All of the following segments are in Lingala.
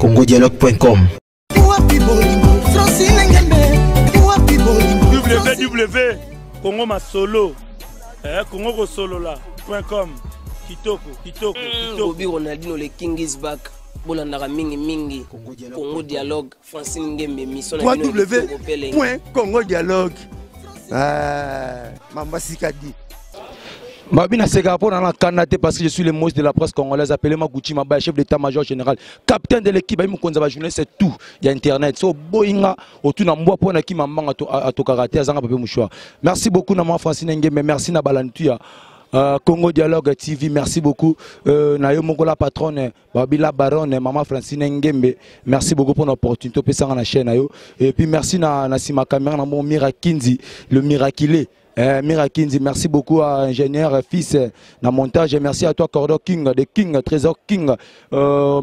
congodialogue.com. Wapi bolingo Francine Ngembe wapi bolingo www Congo Masolo eh, Congo kosolola.com kitoko kitoko kitoko. Bobby Ronaldinho le king is back bolandaka mingi mingi Congo Dialogue Francine Ngembe mission na bino ya kitoko pe elengi. www.congodialogue mamba sikadi. Babi na seka po na kanda te parce que je suis le Moïse de la presse congolaise appelé Maguchi Mabaya, chef d'état-major général, capitaine de l'équipe, bayi mokonza ba journaliste, c'est tout. Il y a internet. So boyinga otu na mbwa po na ki mambanga to to karaté azanga papier mouchoir. Merci beaucoup na moi Francine Ngembe, merci na balantu ya Congo Dialogue TV, merci beaucoup. Na yo moko la patronne, Babi la baronne, maman Francine Ngembe, merci beaucoup pour l'opportunité pesa na chaîne na yo. Et puis merci na sima caméra na mon Mira Kinzi, le miraculé. Mira Kinzi, merci beaucoup à ingénieur fils na montage, merci à toi Cordo King, de King, Trésor King.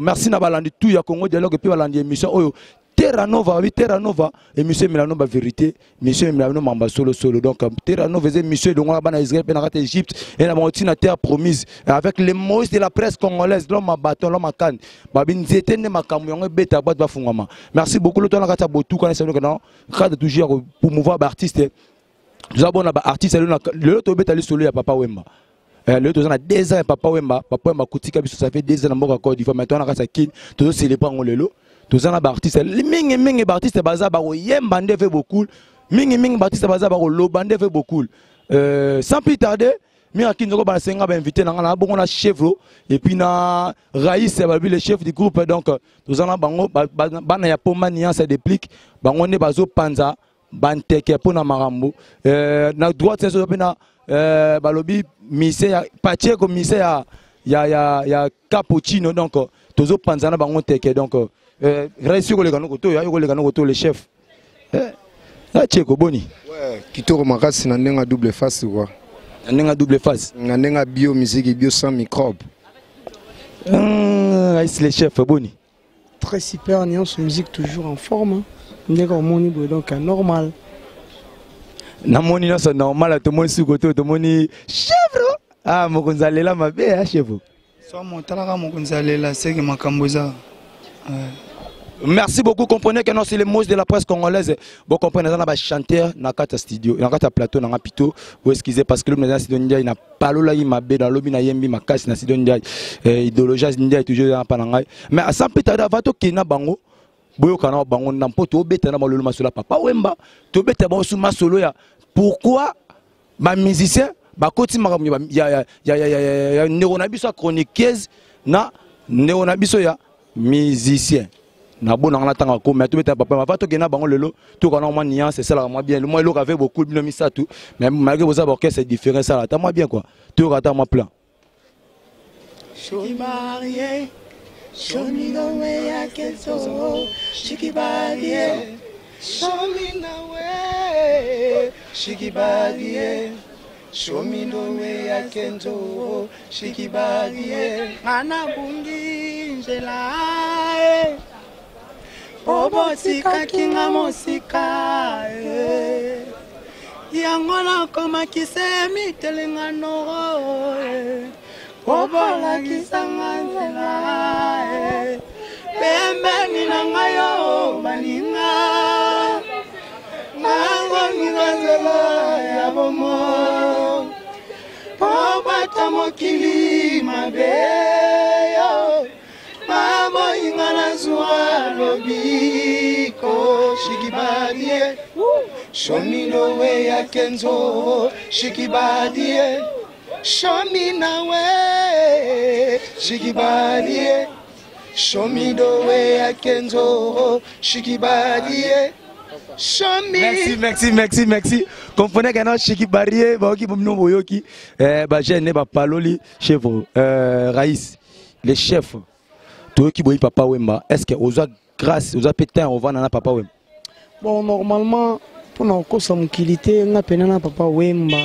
Merci na balandi tout ya Congo Dialogue et puis balandi émission oyo Terra Nova, oui, Terra Nova, émission Milano ba vérité, émission Milano mamba solo solo. Donc Terra Nova c'est émission de ngona bana Israël pe na kati Égypte et na monti na terre promise avec les Moïse de la presse congolaise, l'homme à bâton, l'homme à canne. Babi nzete ne makambu yango beta boîte ba fungama. Merci beaucoup le temps na kati botu kana c'est non cadre toujours pour mouvoir ba artiste. Nous avons ba artiste le le to beta solo ya Papa Wemba. Le toza na 2 ans ya Papa Wemba, Papa Wemba kutika biso ça fait 2 ans na mboka Côte d'Ivoire, maintenant na kati ya Kin, tozo célébrer ngo lelo. Toza na ba artiste mingi mingi ba artiste baza ba koyemba nde ve beaucoup. Mingi mingi ba artiste baza ba koloba nde ve beaucoup. Sans plus tarder, Mira Kinzoko ba senga ba invité na nga bongo na Chevro et puis na Raïs ba le chef du groupe. Donc toza na bango bana ya Poma Niance déplique bango nde bazo panza banteke pona marambo. Na droite c'est so na balobi mise ya Pacheco mise ya ya ya ya Cappuccino. Donc tozo panza na bango teke. Donc Raïs ko leka noko to ya ko leka noko to le chef. Pacheco boni. Ouais, kitoko makasi na ndenga double face quoi. Na ndenga double face. Na ndenga bio musique bio sans microbe. Raïs le chef boni. Très super, nuance musique toujours en forme. Hein. Ndeka omoni boye donc normal. Na moni nyonso normal, tomoni suko to tomoni chèvre. Ah, mokonzi alela mabe, hein, chèvre. So motalaka mokonzi alela seke makambo eza. Ouais. Merci beaucoup. Comprenez que non, c'est les mots de la presse congolaise. Bon, comprenez, on a un chanteur dans le studio, dans le plateau, dans le pito. Vous excusez parce que le président Sido Ndiaye n'a pas l'ola, il m'a bé dans l'obi, n'a yembi, ma casse, n'a Sido Ndiaye. Idéologie Ndiaye toujours dans Panangai. Mais à Saint Peter, va to Kena Bango. Boyo kana bango na mpo to beta na malolo masolo Papa Wemba, to beta ba sous masolo ya. Pourquoi ba musicien ba koti makambo ya ya ya ya ya ya ya ndeko na biso ya chroniqueuse na ndeko na biso ya musicien. Na bona ngana tanga ko mais to beta papa va to kena bango lelo to kana moi nuance c'est ça moi bien moi eloko avait beaucoup bino misatu mais malgré vos orchestres c'est différent ça là moi bien quoi to kata moi plein. Shiki marié, show me the way I can so. Shiki marié, show me the way. Shiki marié, show me the way I can do. Shiki marié, ana bungi nzela. Obosika kinga mosika. Yango nakomaki se mitelenga noro. Obolakisanga nzela. Pembeni na ngai yo baninga. Nangoninga nzela ya bomo. Po bata mokili mabe yo. Baboyinga nazwa lobiko. Shikibadie, show me the way I can go. Shikibadie, show me the way. Shikibadie, show me the way I can go. Shikibadie, show me. Merci, merci, merci, merci. Comprenez que non, Shikibadie, bah, ok, bon, boyoki. Bah, j'ai né, bah, Paloli, chef, Raïs, les chefs. Toi qui boyi Papa Wemba, est-ce que oza grâce, oza pétain, on va dans Papa Wemba? Bon, normalement, pour nous kosa mokili te, nga pena na Papa Wemba,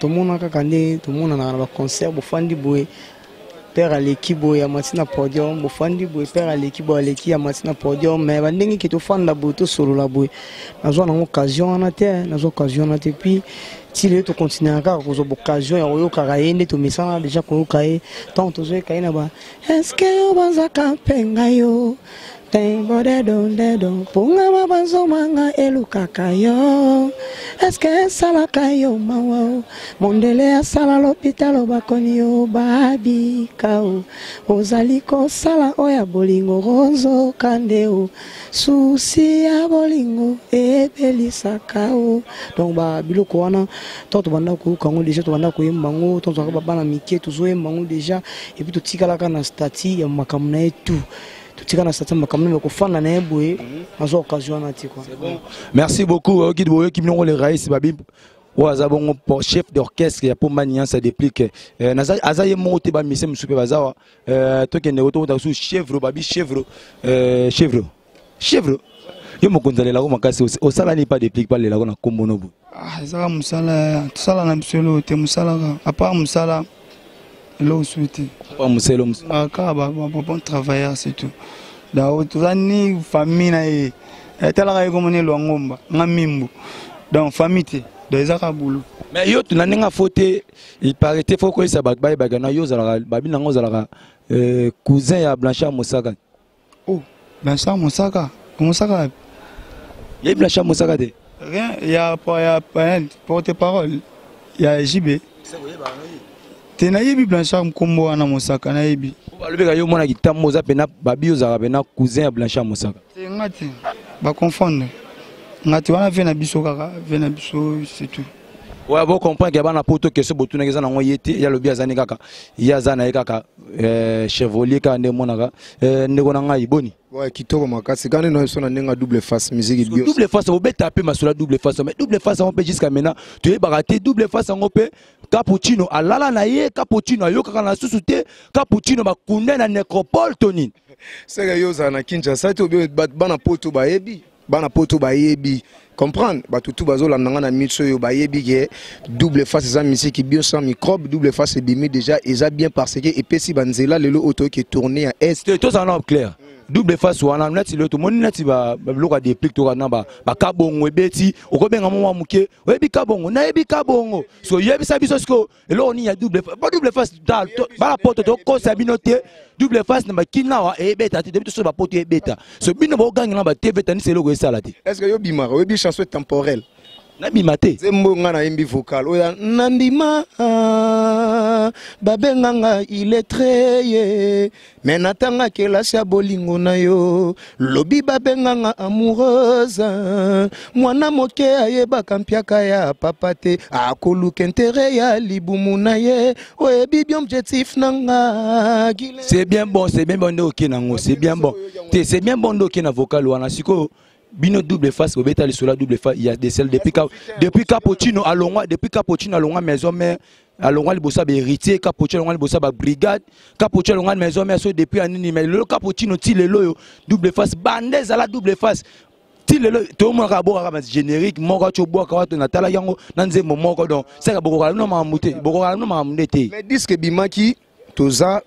tomona kaka nde, tomona na ba concert, bofandi boye, père aleki boye, amati na podium, bofandi boye, père aleki boye, aleki, amati na podium, mais ba ndenge ke tofanda boye, tosolola boye, nazwa nango occasion wana te, nazwa occasion wana te, puis ti lelo tokontinuaka kaka kozwa occasion ya koyokaka ye nde tomesana déjà koyoka ye, ntango tozoyoka ye na ba, est-ce que yo bazaka mpe ngai yo? Tembodedondedo mponga mabanzomanga elukaka yo eske esalaka yo mawa o mondele asala lopitalo bakoni yo babika o ozali kosala oyo ya bolingo ronzoka nde o susi ya bolingo ebelisaka o. Donc ba biloko wana ntango tobanda koyoka yango déjà, tobanda koyemba yango ntango tozalaka bana mike, tozoyemba yango déjà. Et puis totikalaka na statut ya makambo na ye tout, totika na statut ya makambo na ye, kofanda na ye boye nazwa occasion wana te quoi. Bon, merci beaucoup. Oyoki boyoki bilongo le raïs babi oyo aza bongo chef d'orchestre ya Pomba Niansa Déplique. Aza ye moko te, bamise mosusu mpe baza wa. Tokende tokota su chèvre babi chèvre, chèvre chèvre yo mokonzi alelako makasi, osala nini pa Déplique balelako na kombo no boye? Ah, ezaka mosala tosala na biso eloko te, mosala kaka, à part mosala eloko susu te. Pa mosala mosusu. Ah, kaka ba bon travailleur, c'est tout. Donc toza ni famille na ye. Talaka ye komoni Lwangomba nga Mimbu, donc famille te, donc eza kaka boulot. Mais yo na ndenge afo te, il paraît te, faut koyesa bato bayebaka na yo ozalaka babi nango ozalaka cousin ya Blanchard Mosaka. Oh, Blanchard Mosaka, Mosaka? Yebi Blanchard Mosaka te? Rien ya ya porte parole ya JB te. Nayebi Blanchard nkombo wana Mosaka, nayebi. Balobeka yo mwana kitambo oza pena babi ozalaka pena cousin ya Blanchard Mosaka. Te, nga te, baconfondre nga te. Wana ve na biso kaka, ve na biso, c'est tout. Ouais, bo comprendre ke bana poto question botunaki eza nango ye te, ye alobi azani kaka ye aza na ye kaka chevalier kaka nde emonaka. Ndeko na ngai, boni? Ouais, kitoko makasi kani na biso na ndenge ya double face musique bio. Double face, obeta mpe masolo ya double face, mais double face yango mpe jusqu'à maintenant toyebaka te. Double face yango mpe, Capuccino alala na ye, Capuccino ayokaka na susu te, Capuccino bakunda na nécropole to nini? Seke yo ozala na Kinshasa te, obi bana poto bayebi, bana poto bayebi comprendre, bato tu bazolanda nga na miso oyo bayebi ke double face eza musique bio sans microbe. Double face ebimi déjà, eza bien parce que epesi banzela lelo oyo toyoki tourner ya est. Te, tozala na clair, double face wana neti lelo tomoni neti babiloko ya Déplique toka na bakabongo ebeti, okobenga mo mwa moke, oyebi kabongo, nayebi kabongo. So oyebisa biso sikoyo eloko nini ya double face? Po double face bana poto tokosa bino te, double face na bakini awa eyebeta te. Depuis toso bapoto ebeta, so bino bokogangela ba TV tanisi eloko esala te. Est ce que yo bimaka, oyebi chanson temporelle? Nabima te. Nzembo nga nayembi vocal oyo nandima babenganga illettré ye, me natanga kelasi ya bolingo na yo. Lobi babenganga amoureuse, mwana moke ayebaka mpiaka ya papa te, akoluka intérêt ya libumu na ye. Oyebi bien objectif na nga. C'est bien bon, c'est bien bon nde oke nango, c'est bien bon te, c'est bien bon nde oke na vocal wana. Sikoyo bino double face bobeta lisolo ya double face ya desel depuis Capuccino alongwa, depuis Capuccino alongwa maison mère, alongwa liboso ya bahéritier, Capuccino alongwa liboso ya babrigade, Capuccino alongwa maison mère, so depuis ya nini? Mais lelo Capuccino ti lelo oyo double face bande ezala double face ti lelo tomonaka abokaka ba générique moko ti obwaka wato natalaki yango na nzembo moko. Donc seka bokokala bino makambo te, bokokala bino makambo nde te. Mais disque ebimaki, toza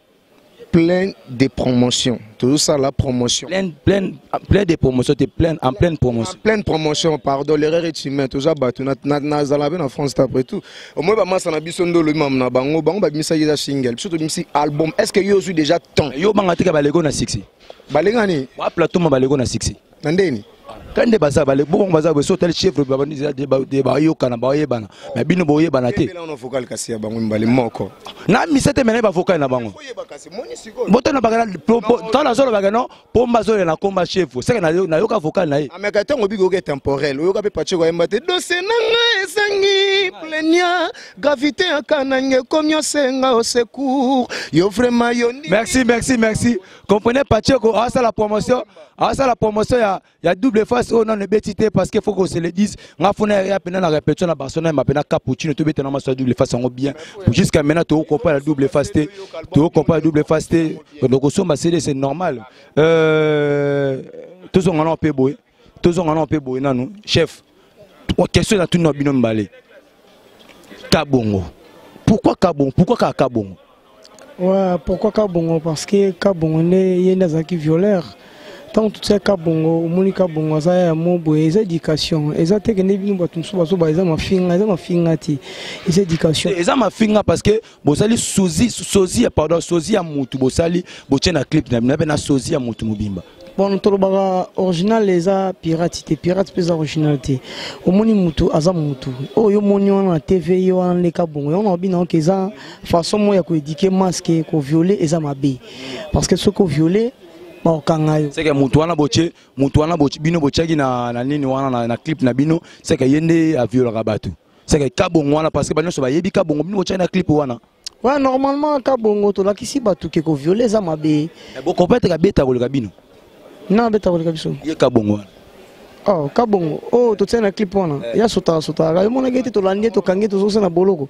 plein de promotion, tozosala promotion. Plein, plein, plein de promotion te, plein, en pleine promotion. En pleine promotion, pardon, l'erreur est humaine. Toza bato nazala mpe na France te. Après tout, omoi bamasa na biso nde olobi mamu na bango, bango babimisaki eza single, biso tobimisi album. Est ce que yo ozwi déjà temps? Yo banga tika balego na succès. Balengani. Wa plateau ma balego na succès. Na ndeni? Ka nde baza bale bongo baza boye, so otali chef bayokana, bayebana, mais bino boyebana te. Wana vocal kasi ya bango mibale moko. Na mise te mene bavocal na bango. Oyeba kasi moni sikoyo. Botana bakana ntango nazolobaka no pomba azolela na komba chef seke nayoka vocal na ye. Ameka ntango obiki oyoka temporel, oyoka mpe Pacheko ayemba te dose nanga ezangi plenia gravité akanange ekomi osenga au secours yo vraiment yo. Merci, merci, merci. Comprenez, Pacheco asala promotion, asala promotion ya double face oyo nano ebeti te, parce que faut qu'on se le dise, nga funa ya pena na répétition na Barcelone ma pena Cappuccino tobeta na maso ya double face yango bien. Jusqu'à maintenant tokocomprendre la double face te, tokocomprendre la double face te. Donc osomba CD, c'est normal. Tozonga na mpe boye, tozonga na mpe boye nanu chef, question na tuni na bino mibale: Kabongo, pourquoi Kabongo? Pourquoi kaka Kabongo? Ouais, pourquoi Kabongo? Parce que Kabongo nde ye nde azalaki violeur. Ntango totia Kabongo, omoni Kabongo aza ya mo boye, eza éducation. Eza te kende bino bato mosusu bazoba eza mafinga, eza mafinga te, eza éducation. Eza mafinga parce que bosali sosie, sosie, pardon, sosie ya mutu, bosali botie na clip na bino mpe na sosie ya mutu mobimba. Bon, tolobaka original eza pirate te, pirate mpe eza original te. Omoni mutu aza mutu oyo omoni wana na TV, ye wana ndeka bongo yango na babina oke eza façon moko ya koéduquer masque. Koviole eza mabe, parce que soki oviole, bakokanga yo. Seke mutu wana botie, mutu wana botie, bino botiaki na nini wana na clip na bino, seke ye nde aviolaka bato. Seke Kabongo wana, parce que banyonso bayebi Kabongo, bino botiaki na clip wana. Ouais, normalement Kabongo tolakisi bato ke koviole eza mabe. Bokopeteka beta koleka bino. Na abeta koleka biso. Ye Kabongo wana. Oh, Kabongo oh, totia na clip wana ya sotaka sotaka, yomonaki ete tolandi ye, tokangi ye, tozosala na boloko.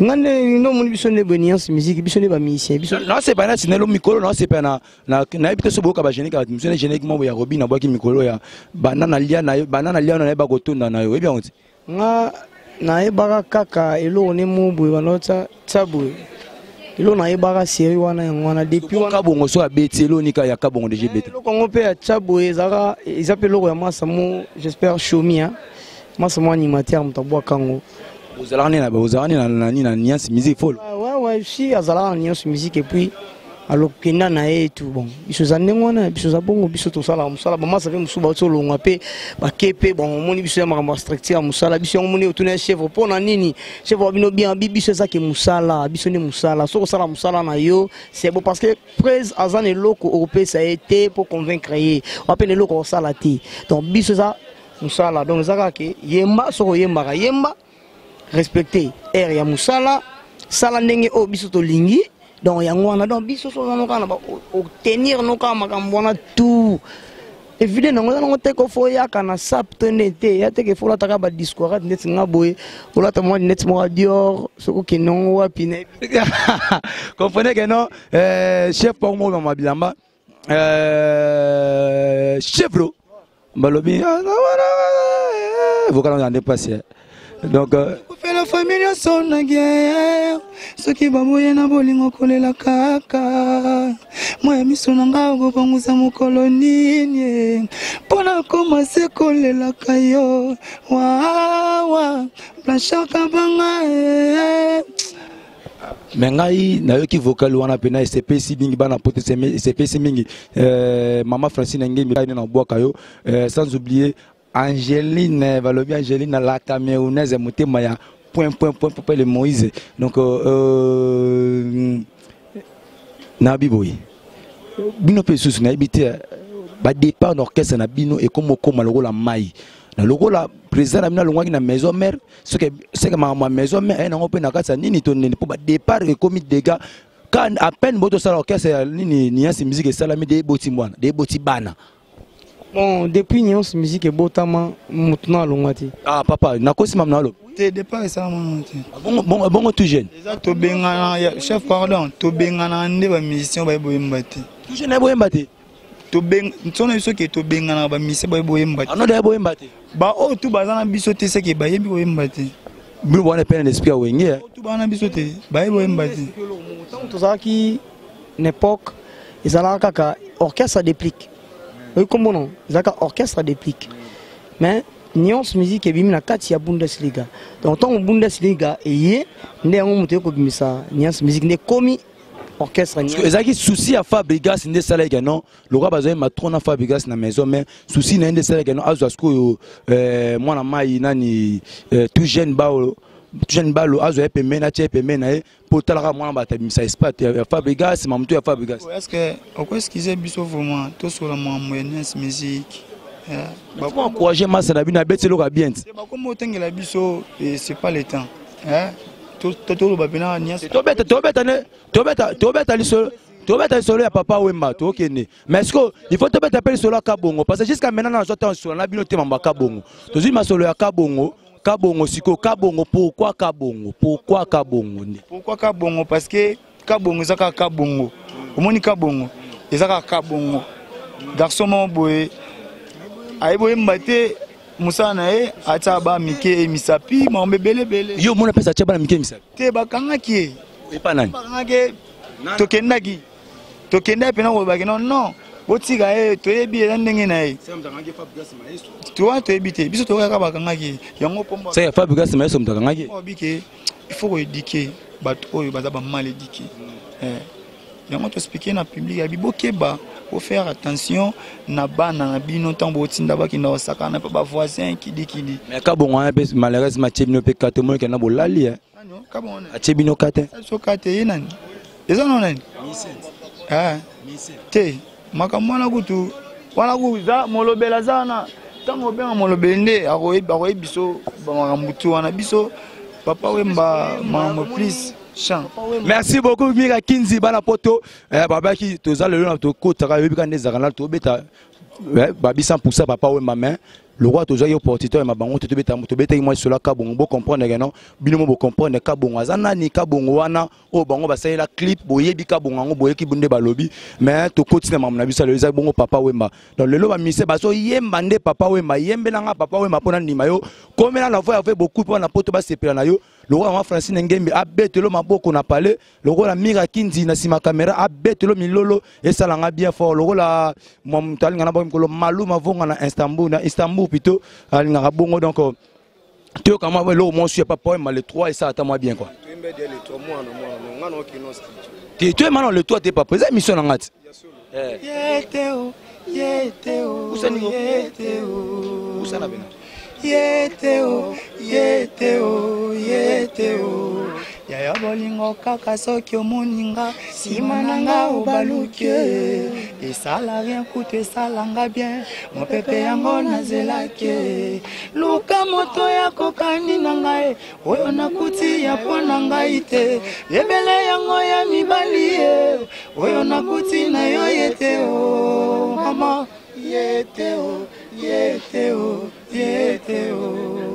Nga nde ndomoni biso nde boye nuance musique, biso nde bamusicien biso. Naosepa na tinelo mikolo, naosepa na nayebi te so boyoka bagénérique ya bato mosusu, générique moko ya Robin abwaki mikolo ya banda na lia na yo, banda na lia na nayeba kotonda na yo, oyebi yango ti? Nga nayebaka kaka eloko ne mo boye banda tia boye, eloko nayebaka série wana, yango wana depuis wana. Kabongo so abeti eloni ka ya Kabongo deja ebeta. Eloko yango mpe ya tia boye ezalaka, eza mpe eloko ya masa mo, j'espère Shomi, hein? Masa mo animateur, moto abwaka yango. Ozalaka nde na ozalaka nde na nini, na nuance musique folo? Ouais, si, azalaka na nuance musique et puis alokenda na ye tout. Bon, biso eza ndenge wana, biso eza bongo, biso tosalaka mosala. Bamasa mpe mosusu bauti olongwa mpe bake mpe. Bon, omoni biso ya makambo ya structure ya mosala biso yango. Omoni otuna ya chèvre mpo na nini chèvre wa bino bien bi biso ezake mosala biso nde mosala. Soki osala mosala na yo, c'est bon, parce que prese aza na eloko okopesa ye te mpo convaincre ye wape na eloko okosala te. Donc biso eza mosala, donc eza kaka ke yemba, soki oyembaka, yemba, respecte aire ya mosala, sala ndenge oyo biso tolingi. Donc yango wana, donc biso so oza no kaka na otenir no kaka makambo wana tout évide nango, eza nango te ko fo oyaka na sap to nde te ya te ke fo olataka badiscourate neti nga boye, olata mwa neti moko Dior, soki okende yango wapi na Comprenez que non, chef moko moko mama bilamba, chef balobi vocal wana nde mpasi. Donc kofela famille nyonso na guerre, soki baboye na bolingo, kolela kaka mwa ya miso na nga okopangusa mokolo nini mpo na koma se kolelaka yo wawa Blanchard Kabanga eh. Me ngai nayoki vocal wana mpena esepesi mingi bana poto, esepesi mingi. Mama Francine Ngembi nde nabwaka yo, sans oublier Angeline, balobi Angeline la Camerounaise, motema ya point point point point le Moïse. Donc nayebi boye bino mpe lisusu nayebi te badépart na orchestre na bino ekoma okoma lokola mai na lokola président na bino alongwaki na maison mère, soki seke makambo ya maison mère aye nango mpe na kati ya nini to nini, mpo badépart ekomi dégâts. Quand à peine botosala orchestre ya nini, nuance musique esalami de eboti mwana de eboti bana. Bon, depuis nuance musique ebotama, motu na alongwa te. Ah papa, nakosi mama na alobi. Te, départ esalama nano te. Bongo bongo bongo, tout jeune. Eza tobengana chef, pardon, tobengana nde bamusicien baye boyemba te. Tout jeune aye boyemba te. Nsono biso ke tobenganaka bamusicien baye boyemba te. Ano de boyemba te. Baoyo tu baza na biso te, seke bayebi koyemba te. Bino wana pene na esprit ya Wenge. Tu baza na biso te, bayebi koyemba te. Ntango tozalaki na époque, ezalaka kaka orchestre déplique, oyi kombo non, ezalaka orchestre déplique, mais nuance musique ebimi na kati ya Bundesliga. Donc ntango Bundesliga eye nde yango moto ekobimisa nuance musique nde ekomi orchestre. Ezalaki souci ya Fabrigas nde esalaki non lokola bazwaki matron na Fabrigas na maison, mais souci na ye nde esalaki non azwa sikoyo mwana mai nani, tout jeune bao, tout jeune balo, azwa ye pembeni, atia ye pembeni na ye mpo talaka mwana bato abimisa espace ya Fabrigas, mamutu ya Fabrigas. Est ce que okoexcuse biso vraiment, tosola makambo ya nuance musique? Encourage masa na bino abeti eloko ya bien ti. Bakoma otengela biso, c'est pas le temps, toloba mpena nuance. Tobeta, tobeta ne tobeta, tobeta lisolo, tobeta lisolo ya Papa Wemba, tokende. Mais ce que il faut tobeta mpe lisolo ya Kabongo, parce que jusqu'à maintenant nazwa ntango lisolo na bino te. Mambo ya Kabongo, tozwi masolo ya Kabongo. Kabongo sikoyo, Kabongo, pourquoi Kabongo? Pourquoi Kabongo nde? Pourquoi Kabongo? Parce que Kabongo eza kaka Kabongo. Omoni, Kabongo eza kaka Kabongo, garçon moko boye ayebi oyemba te, mosala na ye atia ba mike misapi, makambo ebele ebele. Yo omona mpesa atia bana mike misapi? Te, bakangaki ye. Epa nani? Bakangaki ye, tokendaki mpena kolobaki non non, botika ye, toyebi eza ndenge na ye towana, toyebi te, biso toyokaka bakangaki ye yango. Seke Fabrigas Maestro moto akangaki ye? Bike, il faut koéduquer bato oyo baza bamal éduqué. Yango toexpliquer na public yabi bokeba. Bofaire attention na bana na bino ntango botinda bakenda kosakana mpe bavoisin kidikidi. Mais Kabongo wana mpe malheureusement atie bino mpe kate, omoni kenda bolali eh. Atie bino kate. So kate ye nani? Eza no nani? Eh. Te, makambo wana kutu wana kutu za molobeli aza wana ntango obenga molobeli nde akoyebi biso bamakambo tu wana biso Papa Wemba makambo plus chant. Merci beaucoup Mira Kinzi bana poto eh, babaki toza lelo na tokotaka yoyebi kaka nde ezalaka na tobeta eh, babi 100% Papa Wemba, mais lokola tozwaki opportunité ya mabango te tobeta, tobetaki mwa lisolo ya Kabongo. Bocomprendre ke non, bino mo bocomprendre Kabongo aza nani. Kabongo wana oyo bango basalela clip, boyebi Kabongo yango, boyeki nde balobi. Mais tokoti na makambo na biso lelo, eza bongo Papa Wemba. Donc lelo bamise bazoyemba nde Papa Wemba. Yembelanga Papa Wemba mpo nandima yo, komela na voi ave beaucoup mpo na poto basepela na yo. Lokola mama Francine Ngembe abetelo maboko na palais, lokola Mira Kinzi na nsima caméra abetelo milolo, esalanga bien fort. Lokola moto alingaka na bango mikolo Malu Mavonga na Istanbul, na Istanbul plutôt alingaka bongo. Donc toyoka mwa eloko mwasi ya Papa Wemba le 3, esala ata mwa bien quoi. Te, toyemba na le 3 te papa, eza émission na nga ti. Yete o, yete o, yete o. Usana bena. Yete o, yete o, yete o. Yaya bolingo kaka soki omoni nga nsima na nga obaluki, esala rien kutu esalanga bien. Mopepe yango nazelaki, luka moto ya kokani na ngai oyo nakuti ya mpo na ngai te. Ebele yango ya mibali ye oyo nakuti na yo ye te o mama. Ye te o, ye te o, ye te o,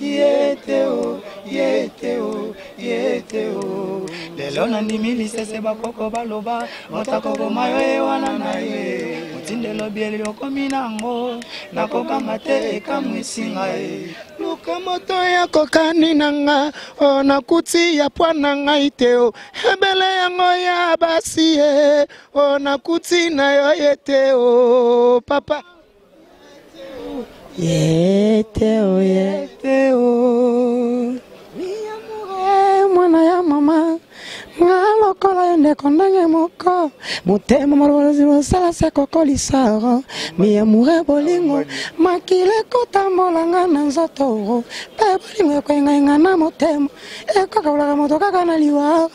ye te o, ye te o, ye te o. Lelo nandimi lisese bakoko baloba, moto akoboma yo ye wana na ye motindelo bieli okomi nango nakokanga te, ekamwisi ngai. Luka moto ya kokani na nga o nakuti ya pwa na ngai te o. Ebele yango ya basi ye o nakuti na yo ye te o papa. Ye te o, ye te o. Mwana ya mama nga lokola yo ndeko ndenge moko, motema malobalozi mosala se kokolisa mi amour. Bolingo makila ekotambola nga na nzoto, mpe bolingo ekwengaenga na motema, ekokabolaka moto kaka na liwa.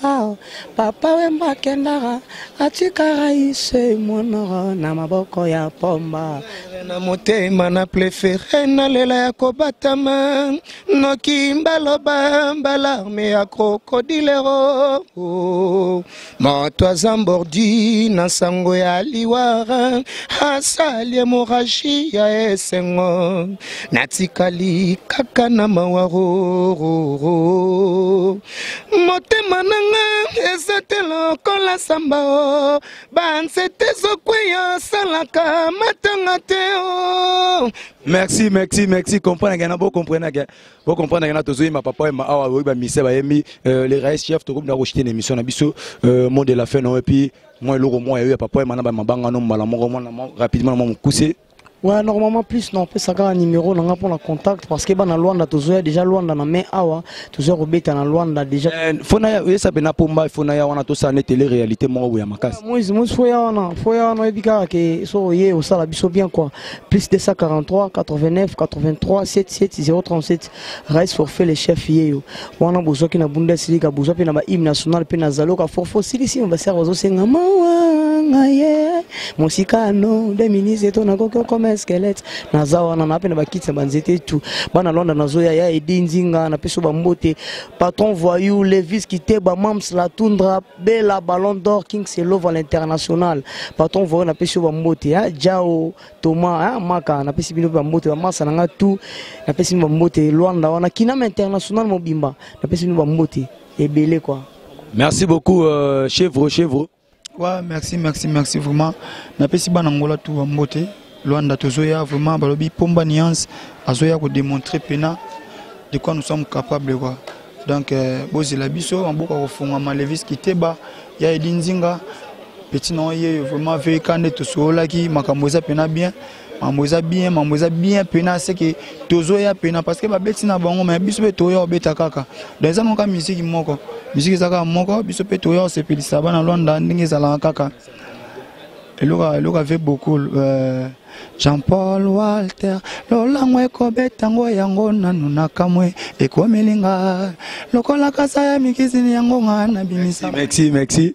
Papa Wemba akendaka, atikaka ise mwana na maboko ya pomba. Na motema na préféré nalela ya kobatama, noki baloba balarmes ya crocodile. Moto aza mordu na sango ya liwa, asali hémorragie ya esengo, natikali kaka na mawa. Motema na nga eza te lokola samba o, banzete ezokweya, asalaka matanga te o. Merci, merci, merci. Comprendre ngana, bo comprendre ke bo comprendre ngana tozoyemba Papa Wemba awa. Oyo bamise bayembi les raïs chef, tokomi na koshite na émission na biso, mot de la fin no, et puis moi eloko moko ya Papa Wemba na bamabanga no mbala moko mwana rapidement na mwa mokuse. Ouais, normalement plus non, opesaka kaka numéro na nga mpona contact, parce que bana Lwanda tozoya déjà Lwanda na mai awa, tozoya kobeta na Lwanda déjà. Fona ya oyesa mpe na pomba, fona ya wana tosala ne télé réalité moko boye ya makasi. Moïse, Moïse, foya wana, foya wana, oyebi kaka ke so oye osala biso bien quoi. Plus 243 89 83 77 037, Rice Forfait le chef yeyo wana. Bozwaki na Bundesliga, bozwa mpe na bahymne national mpe na zaloka forfait osilisi basere bazosenga mawanga ye mosika no de ministre to nakoki okoma squelette. Naza wana na mpe na bakiti na banzete tu. Bana Lwanda nazoya ya edi nzinga, napesi bambote patron voyou Levis Kiteba, Mams La Tundra, Bela Ballon d'Or, King Selova à l'international. Patron voyou, napesi yo bambote. Jao Thomas Maka, napesi bino bambote. Bamasa na nga tout, napesi bino bambote. Lwanda wana kinama international mobimba, napesi bino bambote ebele quoi. Merci beaucoup chevre chevre. Ouais, merci, merci, merci vraiment. Napesi bana Ngola tout bambote. Luanda tozoya vraiment, balobi Pomba Nuance azoya ko démontrer pena de quoi nous sommes capables quoi. Donc bozela biso mboka kofungama. Levis Kiteba ya Edi Nzinga petit na ye vraiment VK nde tosololaki makambo eza pena bien, mambo eza bien, mambo eza bien pena c'est que tozoya pena parce que babeti na bango, mais biso mpe toya obeta kaka. Donc eza moko musique moko, musique eza kaka moko, biso mpe toya osepelisa bana Lwanda ndenge ezalaka kaka. Eloko eloko ave beaucoup euh, Jean-Paul Walter lolango ekobeta ngo yango nanu nakamwe ekomeli nga lokola kasa ya mikizini yango nga nabimisa. Merci, merci.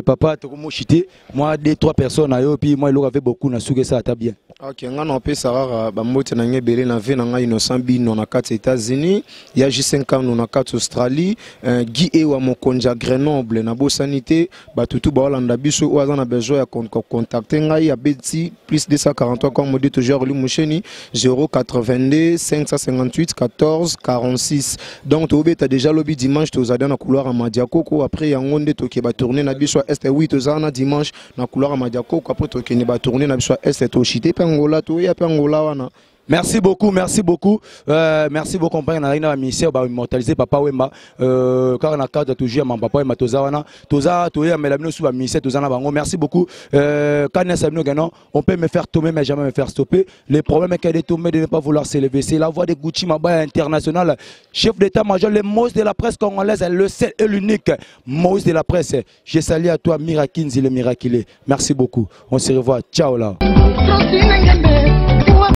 Papa tokomoshite moi deux trois personnes na yo puis moi eloko ave beaucoup na suki esala ata bien. Ok, nga na opesa kaka bambote na ngai ebele na vie na ngai Innocent Bino na kati ya États-Unis, ya J5 Kano na kati Australie, Guy Ewa mokonzi ya Grenoble nabosani te, bato tu baolanda biso oyo aza na besoin ya contacter ngai abeti plus 243 comme dit toujours Oli Musheni 082 558 14 46. Donc tobeta déjà lobi dimanche tozali na couloir ya Madiakoko, après yango nde toke ba tourner na biso ya Est. Oui, tozala na dimanche na couloir ya Madiakoko, après tokende ba tourner na biso ya Est, toshite pe Angola, toya pe Angola wana. Merci beaucoup, merci beaucoup. Merci beaucoup, compagnie na na ministère ba immortaliser Papa Wemba. Car na cadre toujours ya Papa Wemba toza wana, toza toya mela bino sous ba ministère toza na bango. Merci beaucoup. Quand ça bino gagnant, on peut me faire tomber mais jamais me faire stopper. Le problème est qu'elle est tombée de ne pas vouloir s'élever. C'est la voix de Gucci Mabaya international, chef d'état-major, le Moïse de la presse congolaise, le seul et l'unique Moïse de la presse. Je salue à toi Mirakinzi le miraculé. Merci beaucoup. On se revoit. Ciao là. Francine Ngembe.